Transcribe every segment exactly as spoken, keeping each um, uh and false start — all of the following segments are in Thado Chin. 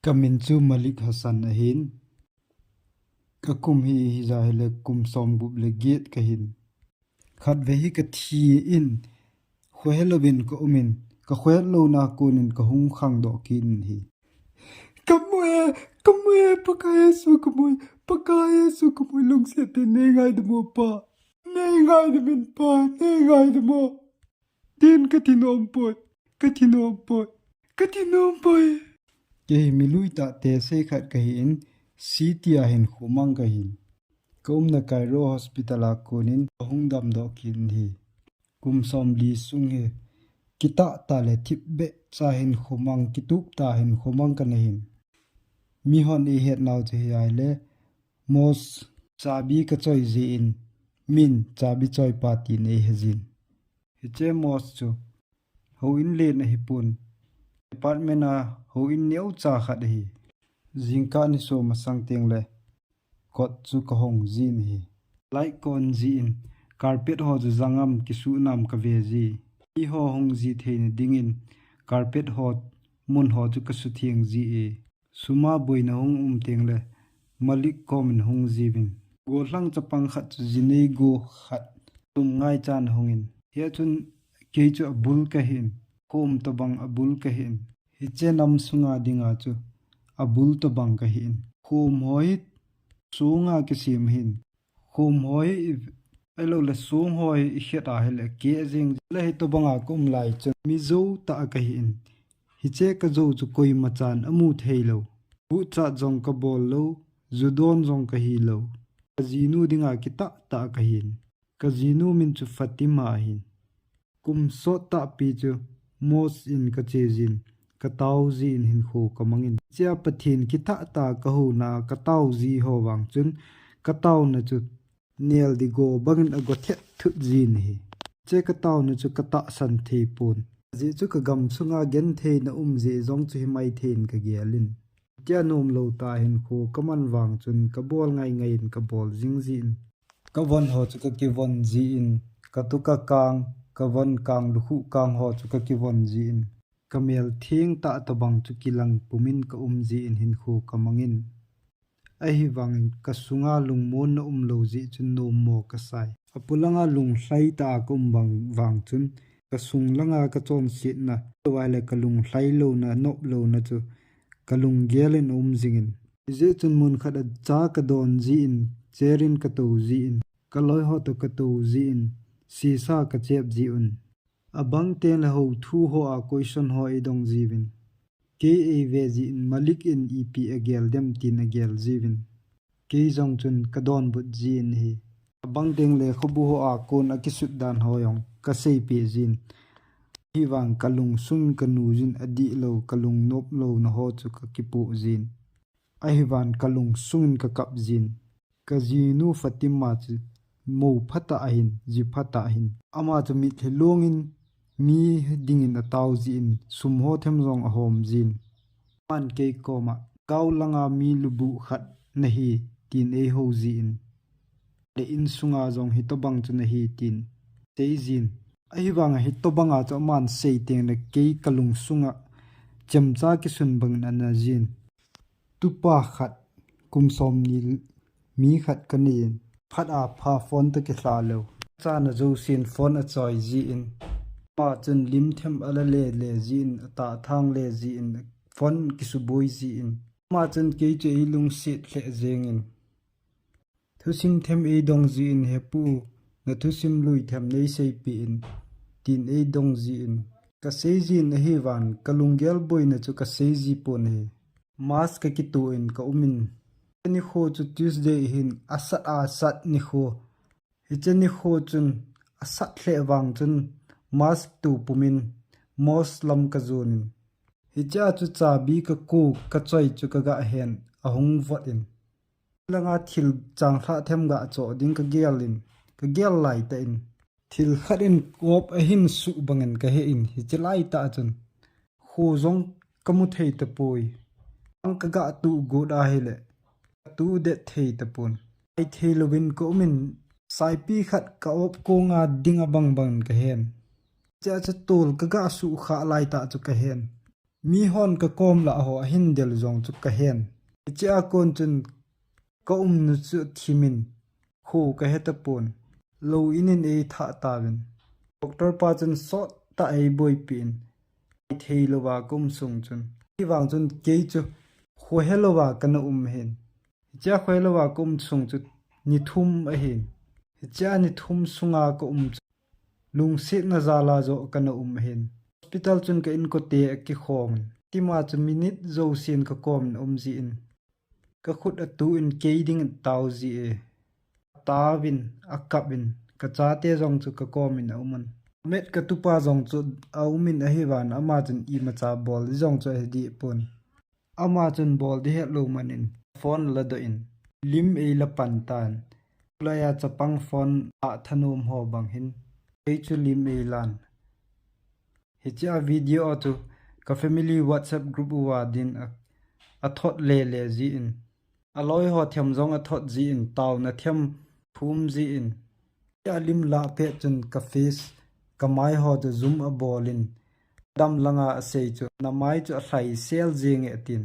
Ka min chu Malik Hassan ahin. Ka kum hi hija hile kum som gup le get kahin. Khatvei hi ka thi in, khohe louvin ka um in, ka khohet louna kon in ka hung khangdoh kit in ahi. Ka mu e, ka mu e, Pakai Jesu ka mu e, Pakai Jesu ka mu e, lungset tah in nei ngaidam o Pa, nei ngaidam in Pa, nei ngaidam o. Tin ka thi nom poi, ka thi nom poi, ka thi nom poi. Kei hi mi lui tah tesei khat kahi in, city a hin khomang kahin. Ka umna Cairo Hospital a kon in ka hung damdoh kit in ahi. Kum som li sung hi kitah tah le thipbeh cha hin khomang, kitup tah hin khomang kana hin. Mihon eihet nau chu hi ahile, Moss chabi ka choi jeh in, min chabi choipa tin eihe jin. Hiche Moss chu houin len ahipon, apartment a houin neocha khat ahi. Jingkah ni som masang teng le kot chu ka hong jin ahi. Light ka on jin, carpet ho chu jang am, kisuh nam ka ve ji. Mi ho hung ji theina dingin carpet ho, mun ho chu ka sutheng ji e. Sum a boina hung um teng le Malik kom in hung jiuvin. Gollhang chapang khat chu jinei go khat tum ngaichan ahung in. Hia chun kei chu abul kahin, khom tobang abul kahin. Hiche nam sunga dinga chu abul tobang kahin. Khom ho hi sunga kisem ahin. Khom ho hi i, ahilou le song ho hi i khet ahile keh jing le hitobanga ka um lai chun mi jou tah kahin. Hiche ka jou chu koima chan amu thei lou. Buhchat jong ka bol lou, ju don jong kahi lou. Ka jinu dinga kitah tah kahin. Ka jinu min chu Fatima ahin. Kum sot tah pi chu Moss in ka che jin, ka tao jin hinkho ka mangin. Hichea Pathen kithah tah ka houna a ka tao ji ho vang chun ka taona chu nel di go bangin ago thet thut jin ahi. Hiche ka taona chu ka tahsan thei pon. Ajeh chu ka gam sunga gentheina um jeh jong chu himai thei in ka gel in. Hitia nomlou tah hinkho ka man vang chun ka bol ngai ngai in ka bol jing jin. Ka von ho chu ka kivon jin, ka tu ka kang, ka von kang, lukhuh kang ho chu ka kivon jin. Ka mel theng tah tobang chu kilang pumin ka um jin hinkho ka mangin. Ahivangin ka sunga lungmonna umlou jeh chun nommo ka sai. Apulanga lunglhai tah a ka um bang vang chun ka sung langa ka chonsetna, tua le ka lunglhai louna, nop louna chu ka lunggel in aum jingin. Hijeh chun mun khat a cha ka don jin, chair in ka tou jin, ka loi ho toh ka tou jin, sisa ka chep jiuvin. Abang teng le hou thu ho a question ho eidong jiuvin. Kei eive jin, Malik in ipi agel dem tin agel jiuvin. Kei jong chun ka donbut jin ahi. Abang teng le khobu ho a kon a kisut dan ho jong ka seipeh jin. Ahivang ka lungsung in ka nu jin, adihlou ka lungnop louna ho chu ka kipoh jin. Ahivang ka lungsung in ka kap jin. Ka jinu Fatima chu mou phatah ahin, ji phatah ahin. Ama chu mitlhi long in mi dingin atao jin, sum ho them jong ahom jin. Aman kei koma, "Gao langa mi lubuh khat nahi," tin eihou jin. Le insunga jong hitobang chu nahi tin sei jin. Ahivanga hitobanga chu aman sei teng le kei ka lungsunga chemcha kisun bangin ana jin. Tupa khat, kum som ni mi khat ka nei in, phat a pha phone toh kilha lou. Chana jousen phone achoi jin. Ama chun lim them ala le le jin, atah thang le jin, phone kisuboi jin. Ama chun kei chu eilungset lheh jengin. Thusim them eidong jin, "He pu, na thusim lui them neiseipeh in," tin eidong jin. Ka sei jin ahivang, ka lunggel boina chu ka sei ji pon ahi. Mass ka kitoh in ka um in. Nikho chu Tuesday ahin, asat asat nikho. Hiche nikho chun asat lheh vang chun Mass kito pumin Moss lam ka jon in. Hichea chu chabi ka ko, ka choi chu ka ga hen, ahung vot in. Langa thil changlhah them ga choh ding ka gel in, ka gel lai tah in. Thil khat in kop ahin suh bangin ka he in, hiche lai tah chun kho jong ka mu thei tapoi. Ang ka ga tuh got ahile, ka tuh det thei tapon. Ai thei louvin ka um in, saipi khat ka op konga ding abang bangin ka hen. Hichea chu tol ka ga suh khah lai tah chu ka hen. Mihon kakom lah ho ahin del jong chu kahen. Hichea kon chun kaumnu chu thimin, kho kahe tapon. Lou in in eithah tauvin. Doctor pa chun sottah eiboipi in, thei louva kaum sung chun. Hivang chun kei chu khohe louva kana um ahin. Hichea khohe louva kaum sung chu ni thum ahin. Hichea ni thum sunga kaum chu lungsetna jala joh kana um ahin. Hospital chun ka inkote akikhom in. Tima chu minute jousen kakomin aum jin. Kakhut atuh in kei dingin atao jie. Ataovin, akapin, kachate jong chu kakomin aumin. Met katupa jong chu aumin ahivangin ama chun imacha bol jong chu ahe dehpon. Ama chun bol ding hetlou manin phone aladoh in, lim eilapan tan. Laiya chapang phone a thanom ho bang hin, kei chu lim eilan. Hichea video a chu ka family WhatsApp group uva din a, athot lele jin. Aloi ho them jong athot jin, taona them phum jin. Hichea lim lah pet chun ka face, kamai ho chu zoom abolin, kadam langa asei chu, namai chu alhaisel jenge atin.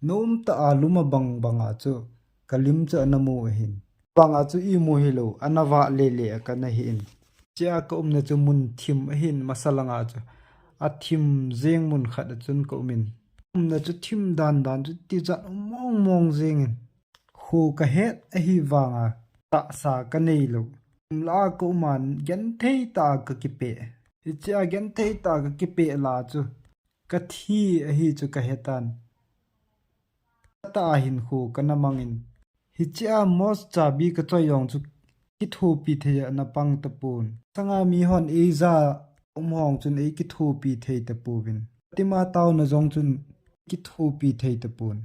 Naumtah a lum abang banga chu kalim chu ana mu ahin. Banga chu imu hilou, ana vah lele a kana hin. Hichea kaumna chu mun thim ahin, masa langa chu athim jeng mun khat a chun kaumin. Umna chu thim dandan chu tijat mongmong jengin. Kho kahet ahivanga tahsa kaneilou. Umlah a kauma gentheitah a kakipeh. Hichea gentheitah a kakipeh lah chu kathi ahi chu kahetan. Tah a hinkho kana mangin. Hichea morse chabi kachoi jong chu kithopi thei a ana pang tapon. Sanga mihon eija um hong chun eikithopi thei tapouvin. Tima taona jong chun kithopi thei tapon.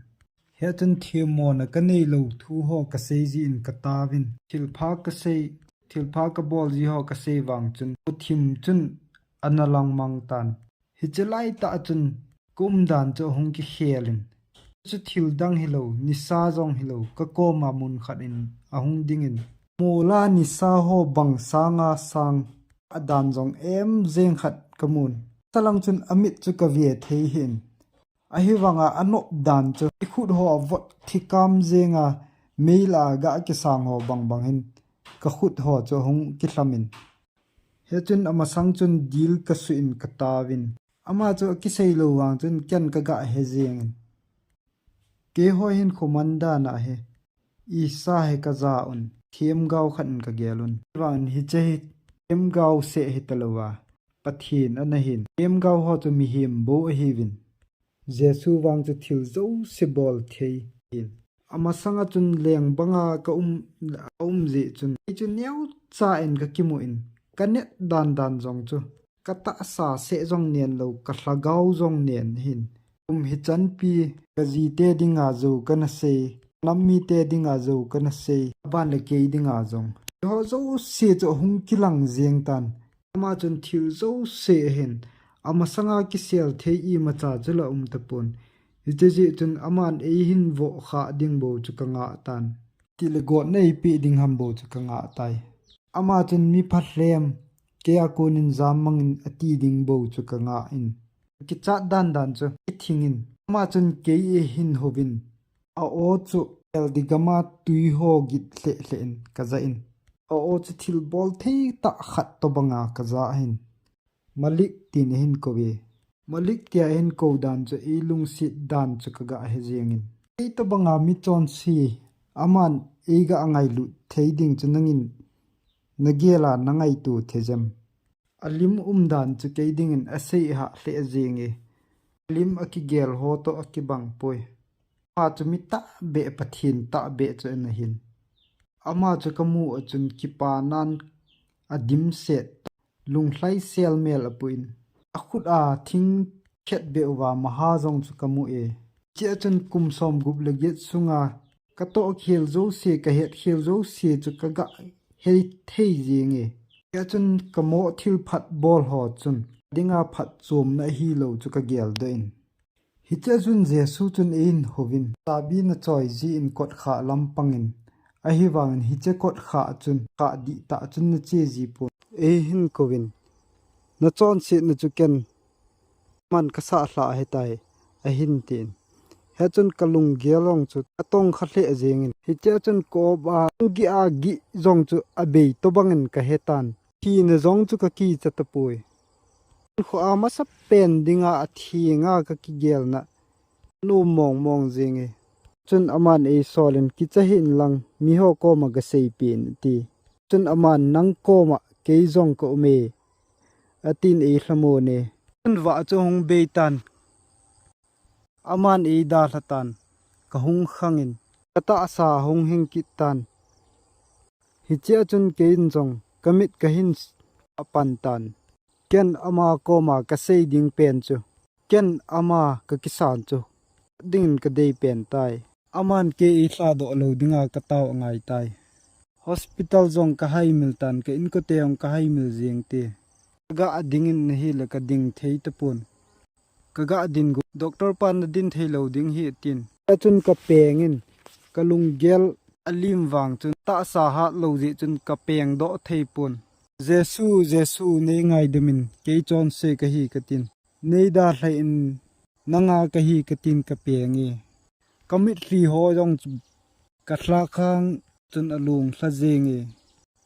Hichun themmona kaneilou thu ho kasei jin kataovin. Thilpha kasei, thilpha kabol ji ho kasei vang chun, thim chun ana langmang tan. Hiche laitah chun kaumdan chu ahung kikhelin. Chu thil dang hilou, nisa jong hilou, kakoma mun khat in ahung dingin. Mola nisa ho bang sanga sang adan jong em jeng khat kamun. Salang chun amit chu kave thei hin. Ahivanga anop dan chu, ikhut ho avot thikam jenga, mei lah a gah kisang ho bangbang hin, kakhut ho chu ahung kilhamin. Hichun amasang chun dil kasuh in kataovin. Ama chu akisei lou vang chun ken kagah he jengin. Keiho hinkho mandan ahi. Isa hi kaja un, themgao khat in kagel un. Vang hiche hi themgao seh hitalouva, Pathen ana hin. Themgao ho chu mihem bou ahiuvin. Jesu vang chu thil jouse bol thei ahin. Amasanga chun leng banga kaum, aum jeh chun, kei chu neocha in kakimu in, kanet dandan jong chu, katahsa seh jong nen lou, kalhagao jong nen ahin. Kum hichanpi, kajite dinga jou kana sei, kanam mite dinga jou kana sei, aban le kei dinga jong. Hiho jouse chu ahung kilang jeng tan. Ama chun thil jouse ahin, amasanga kisel thei imacha chu la um tapon. Hiche jeh chun aman eihin vohkhah ding bou chu kangah tan. Tile gotna eipeh ding ham bou chu kangah tai. Ama chun mi phalhem, keia konin jammangin ati ding bou chu kangah in. Kichat dandan chu kithingin. Ama chun kei eihin houvin. A-o chu eldigama twi ho git lhehlheh in kajah in. A-o chu thil bol thei tah khat tobanga kajah ahin. Malik tin eihin kouve. Malik tia eihin kou dan chu eilungset dan chu kagah he jengin. Kei tobanga michonse, aman eigah angailut thei ding chu nangin nagel a nangaito thei jem. Alim umdan chu kei dingin asei hah lheh jenge. Alim akigel ho toh akibang poi. Ama chu mi tahbeh, Pathen tahbeh chu ana hin. Ama chu kamu a chun kipanan adimset, lunglhaisel mel apuin. Akhut a thing khetbeh uva maha jong chu kamu e. Hichea chun kum somgup le get sunga katohkhel jouse, kahetkhel jouse chu kagah he thei jenge. Hichea chun kamoh thilphat bol ho chun dinga phatchomna ahilou chu kageldoh in. Hichea chun Jesu chun eihin houvin, chabi nachoi jin kotkhah lampangin, ahivangin hiche kotkhah chun khah dihtah chun nache jipon. Eihin kouvin, nachonsetna chu ken man kasah lha ahitai, ahin tin. Hichun kalunggel jong chu atong kha lheh jengin. Hichea chun kop a, gih a gih jong chu abei tobangin kahetan. Thina jong chu kakicha tapoi. Kho a masapen dinga athenga kakigelna. Nom mong mong jenge. Chun aman eisolin kicha hih in lang miho koma gaseipeh in ati. Chun aman nang koma kei jong kaume. Atin eilhamon e. Chun vah chu hung beitan. Aman eidalhatan. Kahung khangin. Katahsa hung hing kittan. Hichea chun keiin jong kamit kahin apantan. Ken ama koma kasei ding pen chu. Ken ama kakisan chu. Dingin kadei pen tai. Aman kei eilhadoh lou dinga katao angai tai. Hospital jong kahaimil tan, ka inkote jong kahaimil jeng te. Kaga dingin ahile kading thei tapon. Kaga din go. Doctor pan nadin thei lou ding hi atin. Achun kapengin. Kalunggel alim vang chun. Tahsa hat lou jeh chun kapeng doh thei pon. Jesu, Jesu, neingaidam in. Kei chonse kahi katin. Neidalhah in. Nanga kahi katin kapeng e. Kamitlhi ho jong chu kalhakhang chun alung lha jenge.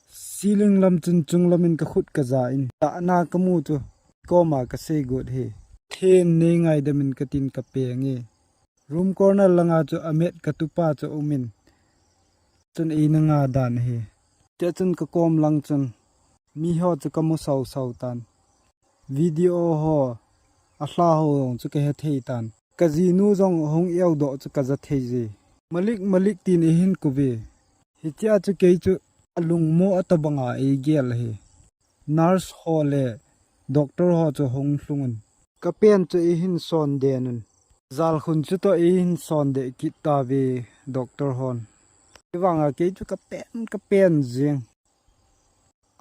Ceiling lam chun chunglamin kakhut kaja in. Tahna kamu chu koma kasei got e. Then neingaidam in katin kapeng e. Room corner langa chu amet katupa chu aumin. Chun eina nga dan e. Chea chun kakom lang chun. Miho chu kamu sau sau tan. Video ho, alha ho jong chu kahethei tan. Kajinu jong hung eodoh chu kaja thei je. Malik, Malik tin eihin kou ve. Hichea chu kei chu alungmo atobanga eigel e. Nurse ho le doctor ho chu hung lhungun. Kapen chu eihin sondenun. Jalkhun chutoh eihin sonde kit tave doctor hon. Hivanga kei chu kapen, kapen jeng.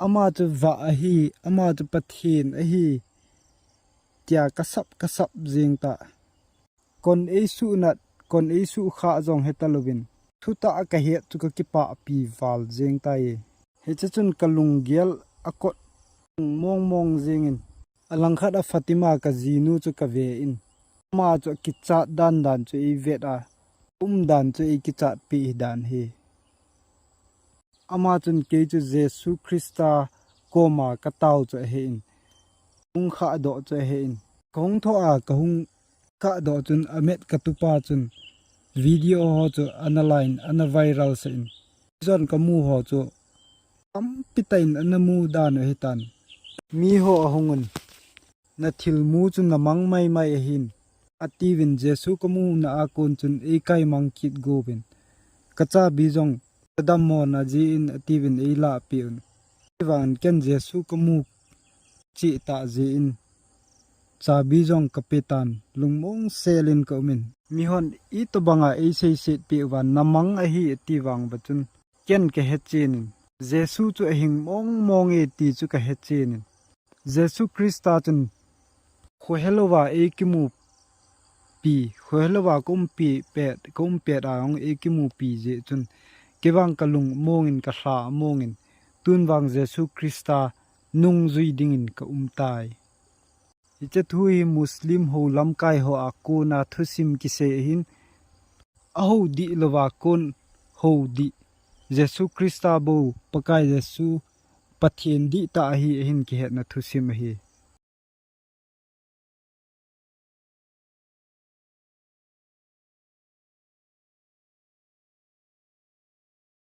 Ama chu vah ahi, ama chu Pathen ahi, tia kasap, kasap jeng ta. Kon eisuhnat, kon eisuhkhah jong heta louvin. Thutah kahet chu kakipahpi val jeng tai. Hiche chun kalunggel akot mong mong jengin. Alangkhat a Fatima kajinu chu kaven. Ama chu akichat dan dan chu eivet a. Um dan chu eikichatpi dan e. Ama chun kei chu Jesu Christa koma katao chu ahen. Hung khahdoh chu ahen. Kahung thoh a, kahung khahdoh chun amet katupa chun video ho chu ana lan, ana viral sah in. Jon kamu ho chu tampi tah in ana mu dan u ahitan. Miho ahungun. Nathilmu chu namang maimai ahin. Atiuvin Jesu kamuna a kon chun eikaimang kit gouvin. Kachabi jong kadammona jeh in atiuvin eilahpeh un. Hivangin ken Jesu kamu cheh tah jeh in. Chabi jong kapetan lungmong selin kaumin. Mihon itobanga eiseisetpeh uva namang ahi ati vang uva chun. Ken kahechenin. Jesu chu ahing mong mong e ti chu kahechenin. Jesu Christa chun khohelouva eikimupi, khohelouva kaumpi pet, kaum pet a hung eikimupi jeh chun. Kei vang kalung mongin kalha mongin. Tun vang Jesu Christa nungjui dingin kaum tai. Hiche thu hi Muslim ho lamkai ho a kona thusim kisei ahin, aho dihlouva kon ho dih, Jesu Christa bou, Pakai Jesu, Pathen dihtah ahi ahin kihetna thusim ahi.